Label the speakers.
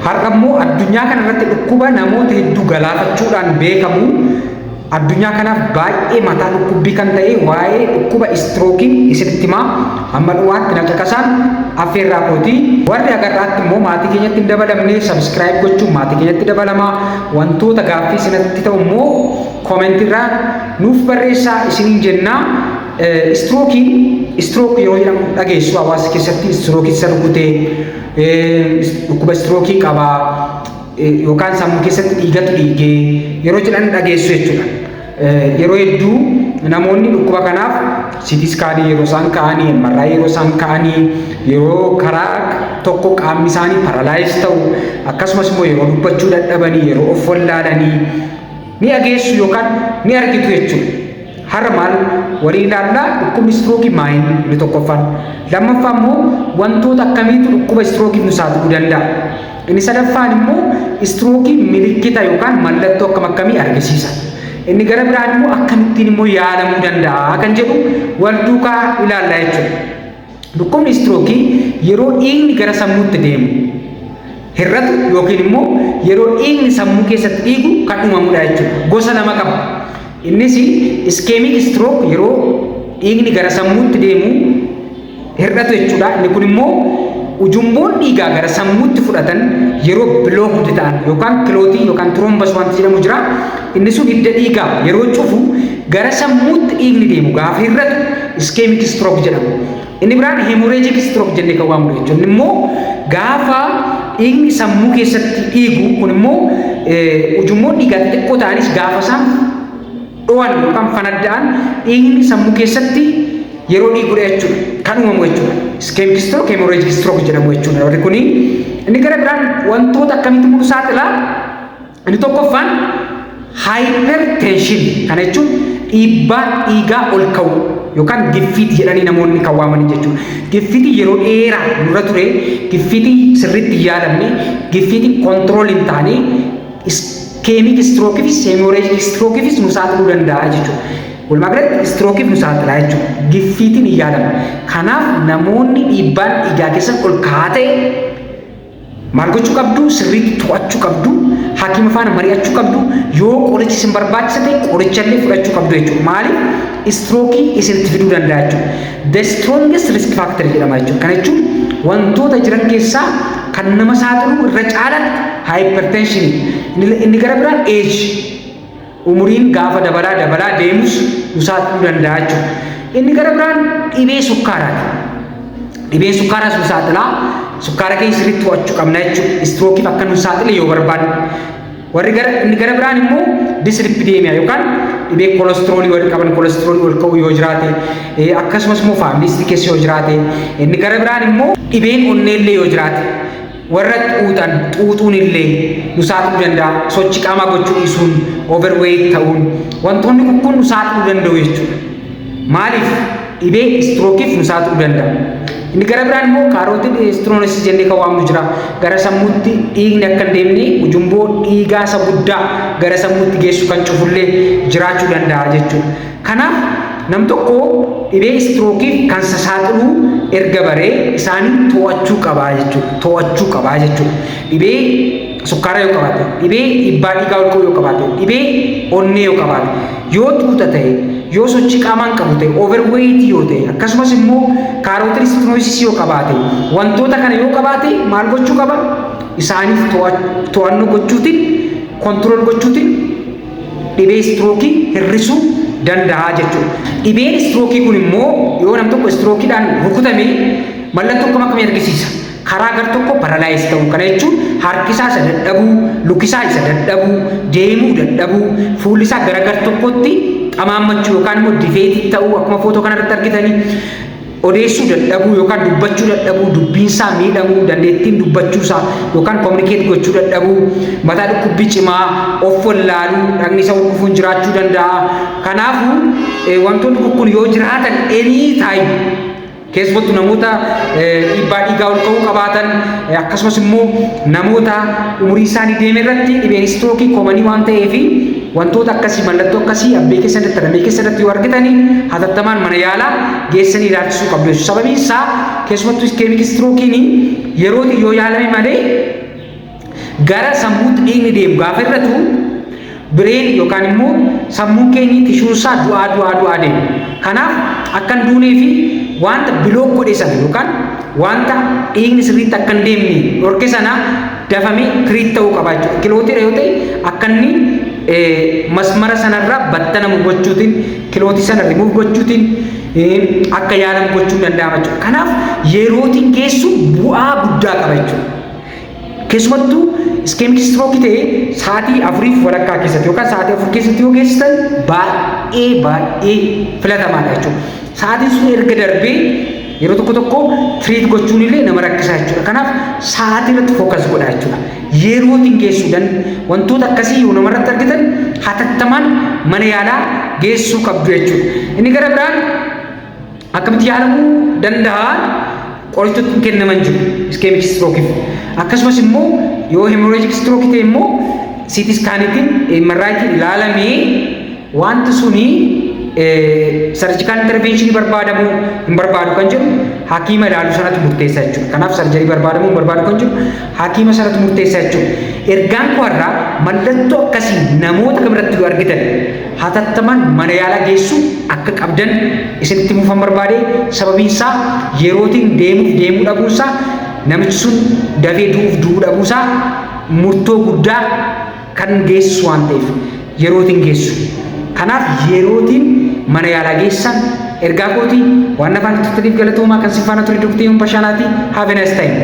Speaker 1: Har'a immoo addunyaa kana irratti dhukkuba namoota hedduu galaafachuudhaan beekamu, addunyaa kanaaf baay'ee mataa dhukkubbii kan ta'e, waa'ee dhukkuba istirookiin isinitti himaa. Hamma dhumaatti na caqasaan affeerraa kootii. Warri agarraatti immoo maatii keenyatti hin dabalamne, subscribe gochuun maatii keenyatti dabalamaa. Wantoota gaaffii isinitti ta'u immoo commentirraa nuuf barreessaa isiniin jennaa. Istirookiin, stroke yeroo jedhamu dhageessu. Hawaasa keessatti istirookii isa rukutee, dhukkuba istirookii qabaa yookaan sammuu keessatti dhiigatu dhiigee yeroo jedhan dhageessu jechuudha. Yeroo hedduu namoonni dhukkuba kanaaf CT scanii yeroo isaan ka'anii, MRI yeroo isaan ka'anii, yeroo karaa tokko qaamni isaanii paralyze ta'u, akkasumas immoo yeroo dubbachuu dadhabanii, yeroo of wallaalanii ni dhageessu yookaan ni argitu jechuudha. Har'a maal waliin ilaallaa? Dhukkubni istirookii maayin inni tokkoffaan. Lammaffaa immoo wantoota akkamiitu dhukkuba istirookiif nu saaxiluu danda'a? Inni sadaffaan immoo istirookii milikkita yookaan mallattoo akkam akkamii argisiisa? Inni gara biraan immoo akkamittiin immoo yaalamuu danda'a kan jedhu wal duukaa ilaallaa jechuudha. Dhukkubni istirookii yeroo dhiigni gara sammuutti deemu hir'atu yookiin immoo yeroo dhiigni sammuu keessatti dhiigu kan uumamudha jechuudha. Gosa lama qaba. Innis ischemic stroke, yeroo dhiigni gara sammuutti deemu hir'atu jechuudha. Inni kun immoo ujummoon dhiigaa gara sammuutti fudhatan yeroo blocked ta'an yookaan clotii yookaan thrombus wanti jedhamu jira. Inni sun hidda dhiigaa yeroo cufu, gara sammuutti dhiigni deemu gaafa hir'atu ischemic stroke jedhama. Inni biraan hemorrhagic stroke jennee kan waamnu jechuudha. Inni immoo gaafa dhiigni sammuu keessatti dhiigu, kun immoo ujummoon dhiigaa xixiqqoo ta'anis gaafa isaan dho'an yookaan fanadda'an, dhiigni sammuu keessatti yeroo dhiigudha jechuudha. Kan uumamu jechuudha. Ischemic stroke, hemorrhagic stroke jedhamu jechuudha. Warri kuni inni gara biraan wantoota akkamitti nu saaxila? Inni tokkoffaan hypertension. Kana jechuun dhiibbaa dhiigaa ol ka'u yookaan giffiitii jedhanii namoonni kan waamanin jechuudha. Giffiitii yeroo dheeraa nurra ture, giffiitii sirriitti hin yaalamne, giffiitii control hin taane ischemic strookiifis hemorrhagic strookiifis nu saaxiluu danda'a jechuudha. Walumaa galatti istirookiif nu saaxilaa jechuudha. Giffiitiin hin yaalamne. Kanaaf namoonni dhiibbaan dhiigaa keessan ol ka'aa ta'e maal gochuu qabdu? Sirriitti to'achuu qabdu, hakiima faana mari'achuu qabdu, yoo qorichi isin barbaachisa ta'e qorichallee fudhachuu qabdu jechuudha. Maaliif? Istirookii isinitti fiduu danda'a jechuudha. The strongest risk factor jedhama jechuudha. Kana jechuun wantoota jiran keessaa kan nama saaxilu irra caalatti hypertension. Inni gara biraan age, umuriin gaafa dabalaa dabalaa deemus nu saaxiluu danda'a jechuudha. Inni gara biraan dhibee sukkaaraati. Dhibeen sukkaaraas nu saaxilaa. Sukkaara keenya sirriitti to'achuu qabna jechuudha. Istirookiif akka nu saaxile yoo barbaanne. Warri gara inni gara biraan immoo dyslipidemia yookaan dhibee kolestiroolii warri qaban, kolestiroolii ol ka'uu yoo jiraate, akkasumas immoo family history keessa yoo jiraate, inni gara biraan immoo dhibeen onneellee yoo jiraate, warra xuuxan xuuxuun illee nu saaxiluu danda'a. Sochii qaamaa gochuu dhiisuun, overweight ta'uun, wantoonni kun nu saaxiluu danda'u jechuudha. Maaliif? Dhibee istirookiif nu saaxiluu danda'a. Inni gara biraan immoo carotid stenosis jennee kan waamnu jira. Gara sammuutti dhiigni akka hin deemne ujumboo dhiigaa isa guddaa gara sammuutti geessu kan cufullee jiraachuu danda'a jechuudha. Kanaaf nam tokko dhibee istirookiif kan saaxilu erga baree isaanii to'achuu qabaa jechuudha. To'achuu qabaa jechuudha. Dhibee sukkaaraa yoo qabaate, dhibee dhiibbaa dhiigaa ol ka'uu yoo qabaate, dhibee onnee yoo qabaate, yoo xuuxa ta'e, yoo sochii qaamaan qabu ta'e, overweight yoo ta'e, akkasumas immoo carotid stenosis yoo qabaate, wantoota kana yoo qabaate maal gochuu qaba? Isaaniif to'annoo gochuutiin, control gochuutiin dhibee istirookii hir'isuu danda'a jechuudha. Dhibeen istirookii kun immoo yoo nam tokko istirookiidhaan rukutame mallattoo akkam akkamii argisiisa? Karaa gar tokko paralyze ta'uu, kana jechuun harkisaa isa dadhabuu, lukisaa isa dadhabuu, deemuu dadhabuu, fuulli isaa gara gar tokkotti xamaammachuu yookaan immoo deviate ta'uu, akkuma footoo kanarratti argitanii, odeessuu dadhabuu yookaan dubbachuu dadhabuu, dubbiinsaa miidhamuu, dandeettiin dubbachuusaa yookaan communicate gochuu dadhabuu, mataa dhukkubbii cimaa, of wallaaluu, dhagni isa kufuun jiraachuu danda'a. Kanaafuu wantoonni kun yoo jiraatan any time, keessumattuu namoota dhiibbaa dhiigaa ol ka'uu qabaatan, akkasumas immoo namoota umurii isaanii deeme irratti dhibeen istirookii commonii waan ta'eef, wantoota akkasii, mallattoo akkasii abbee keessan irratti, harmee keessan irratti yoo argitanii, hatattamaan mana yaalaa geessanii ilaalchisuu qabdu jechuudha. Sababiin isaa keessumattuu ischemic istirookiin yerootti yoo yaalame malee Gara sammuutti dhiigni deemu gaafa hir'atu, brain yookaan immoo sammuun keenya tishuunsaa du'aa du'aa du'aa deema. Kanaaf akka hin duunee fi wanta block godhe sana yookaan wanta dhiigni sirriitti akka hin deemne dhorke sana dafamee treat ta'uu qaba jechuudha. Clotiidha yoo ta'e, akka inni masmara sanarraa battanamu gochuutiin, clotii sana rimuuf gochuutiin akka yaalamu gochuun danda'ama jechuudha. Kanaaf yerootiin geessu bu'aa guddaa qaba jechuudha. Keessumattuu ischemic stroke ta'ee sa'aatii 4.5 keessatti yookaan sa'aatii 4 keessatti yoo geessitan baay'ee baay'ee filatamaadha jechuudha. Sa'aatiin sun erga darbee yeroo tokko tokko treat gochuun illee nama rakkisaa jechuudha. Kanaaf sa'aatii irratti focus godha jechuudha. Yerootiin geessuudhaan wantoota akkasii yoo namarratti argitan hatattamaan mana yaalaa geessuu qabdu jechuudha. Inni gara biraan akkamitti yaalamuu danda'a? Qorichootni kennaman jiru ischemic strokeiif. Akkasumas immoo yoo hemorrhagic stroke ta'e immoo CT scaniitiin, MRItiin ilaalamee wanti suni surgical interventionii barbaadamu hin barbaadu kan jedhu hakiima ilaalu sanatti murteessa jechuudha. Kanaaf surgery barbaadamu hin barbaadu kan jedhu hakiima sanatti murteessa jechuudha. Ergaan koo har'aa, mallattoo akkasii namoota kamirratti yoo argitan hatattamaan mana yaalaa geessuu akka qabdan isinitti himuufan barbaade. Sababiin isaa yerootiin deemuuf deemuu dhabuunsaa, namichi sun dafee du'uuf du'uu dhabuusaa murtoo guddaa kan geessu waan ta'eef yerootiin geessu. Kanaaf yerootiin mana yaalaa geessan ergaa kootii. Waan afaan turtaniif galatoomaa. Kan si faana ture Dr. Bashaanaati. Have a nice time.